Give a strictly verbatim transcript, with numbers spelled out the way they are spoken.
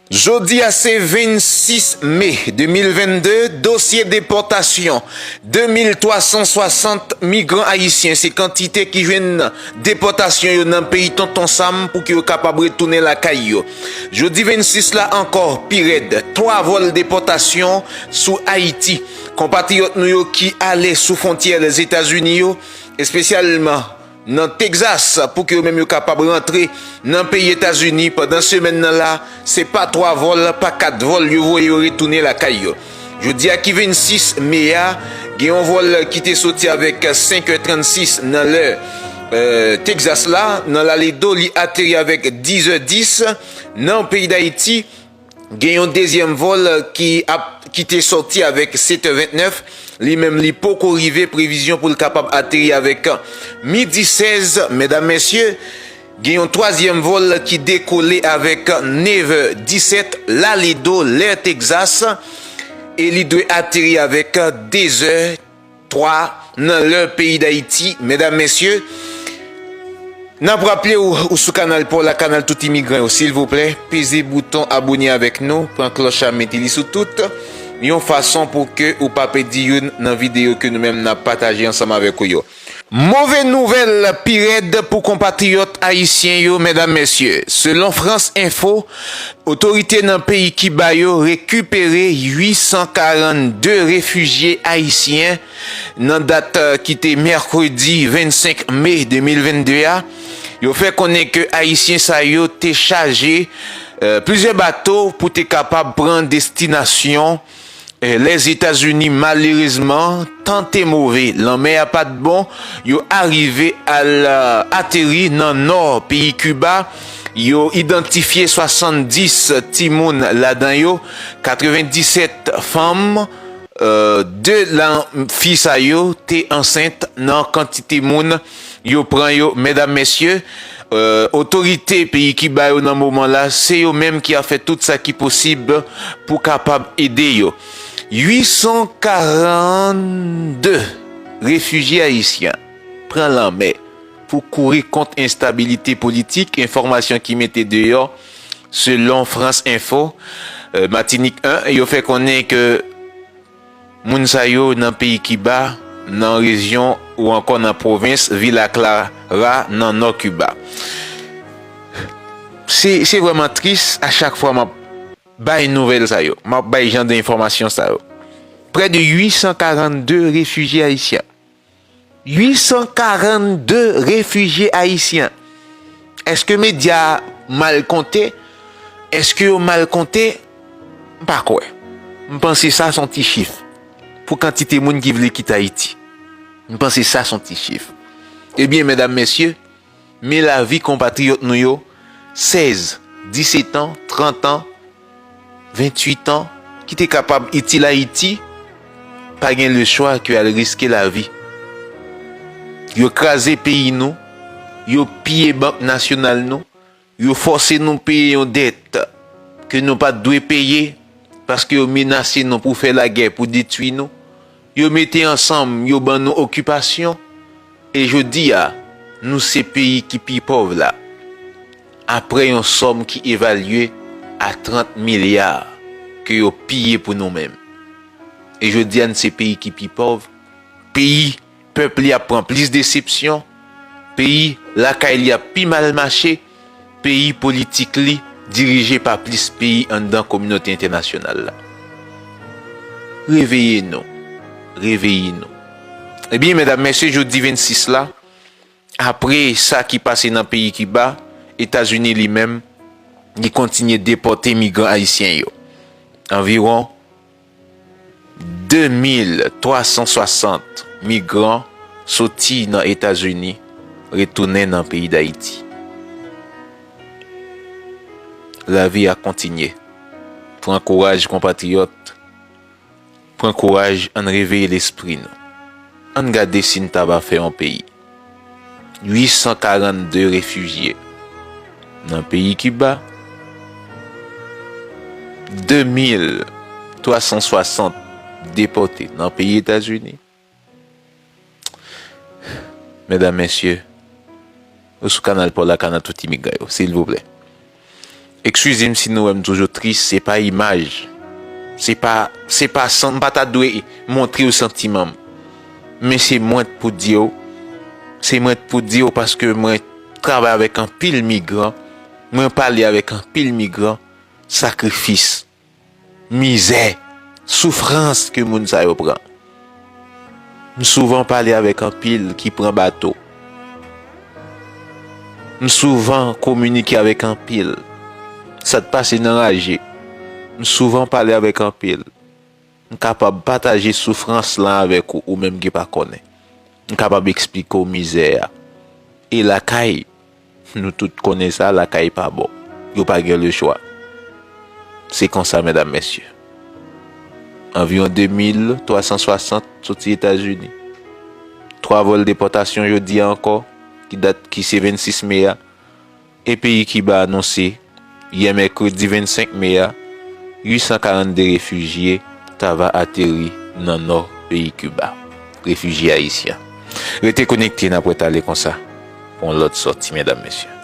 Jodi a se vennsis me de mil vennde, dosye depòtasyon de mil twa san swasant migran ayisyen se kantite ki jwenn depòtasyon yo nan peyi Tonton Sam pou ke yo kapab retounen lakay yo. Jodi vennsis la ankò, pi rèd, twa vòl depòtasyon sou Ayiti. Konpatriyòt nou yo ki ale sou fwontyè Lèzetazini yo, espesyalman nan Texas, pou ke yo menm yo kapab rantre nan peyi Etazini pandan semèn nan la, se pa twa vòl, pa kat vòl, yo voye yo retounen lakay yo. Jodi a ki vennsis me a, gen yon vòl ki te soti avèk senk è trannsis nan lè, euh, Texas la, nan Laledo, li ateri avèk diz è dis nan peyi Dayiti. Gen yon dezyèm vòl ki ap, ki te sòti avèk sèt è ventnèf. Li menm, li poko rive, previzyon pou l kapab ateri avèk midi sèz. Medam, mesye, gen yon twazyèm vòl ki dekole avèk nèf è disèt, Laledo, lè Texas, e li dwe ateri avèk dez è twa nan lè peyi Dayiti. Medam, mesye, n ap raple w, ou sou kanal pa w la, kanal tout imigran yo. Silvouplè, peze bouton abòne avèk nou, pran klòch la, mete li sou tout, yon fason pou ke ou pa pèdi youn nan videyo ke nou menm n ap pataje ansanm avèk ou yo. Move nouvèl pi rèd pou konpatriyòt ayisyen yo, medam, mesye. Selon France Info, otorite nan peyi Kiba yo rekipere uit san karannde refijye ayisyen nan dat, eh, ki te mèkredi vennsenk me de mil vennde a. Yo fè konnen ke ayisyen sa yo te chaje, eh, plizyè bato pou te kapab pran destinasyon, eh, Lèzetazini. Malerezman, tan te move, lanmè a pa t bon, yo arive al, eh, ateri nan nò peyi Kiba. Yo idantifye swasanndis timoun ladan yo, katrevendisèt fanm, eh, de nan fi sa yo te ansent nan kantite moun yo pran yo. Medam, mesye, eh, otorite peyi Kiba yo nan moman la, se yo menm ki ap fè tout sa ki posib pou kapab ede yo. Uit san karannde refijye ayisyen pran lanmè pou kouri kont enstabilite politik, enfòmasyon ki mete deyò, selon France Info, eh, Matinik en, yo fè konnen ke moun sa yo nan peyi Kiba, nan rejyon ou ankò nan pwovens Villa Clara, nan nò Kiba. Se, se vrèman tris, a chak fwa m ap bay nouvèl sa yo, m ap bay jan de enfòmasyon sa yo. Près de uit san karannde refijye ayisyen. Uit san karannde refijye ayisyen. Èske medya a mal konte? Èske yo mal konte? M pa kwè. M panse sa se yon ti chif pou kantite moun ki vle kite Ayiti. M panse sa se yon ti chif. Ebyen, medam, mesye, men lavi konpatriyòt nou yo, sèz, disèt an, trant an, venntuit an, ki te kapab itil Ayiti, pa gen lechwa ke al riske lavi. Yo kraze peyi nou, yo piye Bank Nasyonal nou, yo fòse nou peye yon dèt ke nou pa t dwe peye, paske yo menase nou pou fè lagè, pou detwi nou. Yo mete ansanm, yo ban nou okipasyon, e jodi a, nou se peyi ki pi pòv la, apre yon sòm ki evalye a trant milya ke yo piye pou nou menm. E jodi a, n se peyi ki pi pòv, peyi pèp li ap pran plis desepsyon, peyi lakay li ap pi mal mache, peyi politik li dirije pa plis peyi anndan kominote entènasyonal la. Reveye nou, reveye nou. Ebyen, medam, mesye, jodi vennsis la, apre sa ki pase nan peyi Kiba, Etazini li menm, li kontinye depòte migran ayisyen yo. Anviwon de mil twa san swasant migran soti nan Etazini retounen nan peyi Dayiti. Lavi a kontinye. Pran kouraj, konpatriyòt. Pran kouraj, ann reveye lespri nou. Ann gade si n ta va fè yon peyi. Uit san karannde refijye nan peyi Kiba, de mil twa san swasant depòte nan peyi Etazini. Medam, mesye, ou sou kanal pa w la, kanal tout imigran yo, silvouplè. Eskize m si nou wè m toujou tris, se pa imaj. Se pa, se pa san, m pa ta dwe montre w santiman m. Men se mwen t pou di w, se mwen t pou di w paske mwen travay avèk anpil migran, mwen pale avèk anpil migran, sakrifis, mizè, soufrans ke moun sa yo pran. M souvan pale avèk anpil ki pran bato. M souvan kominike avèk anpil. Sa t pase nan raje. M souvan pale avèk anpil. M kapab pataje soufrans lan avèk ou, ou menm ki pa konnen. M kapab eksplike w mizè a. E lakay, nou tout konnen sa, lakay pa bon. Yo pa gen lechwa. Se konsa, medam, mesye. Anviwon de mil twa san swasant soti Etazini. Twa vòl depòtasyon jodi a ankò, ki dat, ki se vennsis me a. E peyi Kiba anonse, yè mèkredi vennsenk me a, uit san karannde refijye ta va ateri nan nò peyi Kiba. Refijye ayisyen. Rete konekte, n ap retale konsa pou yon lòt sòti, medam, mesye.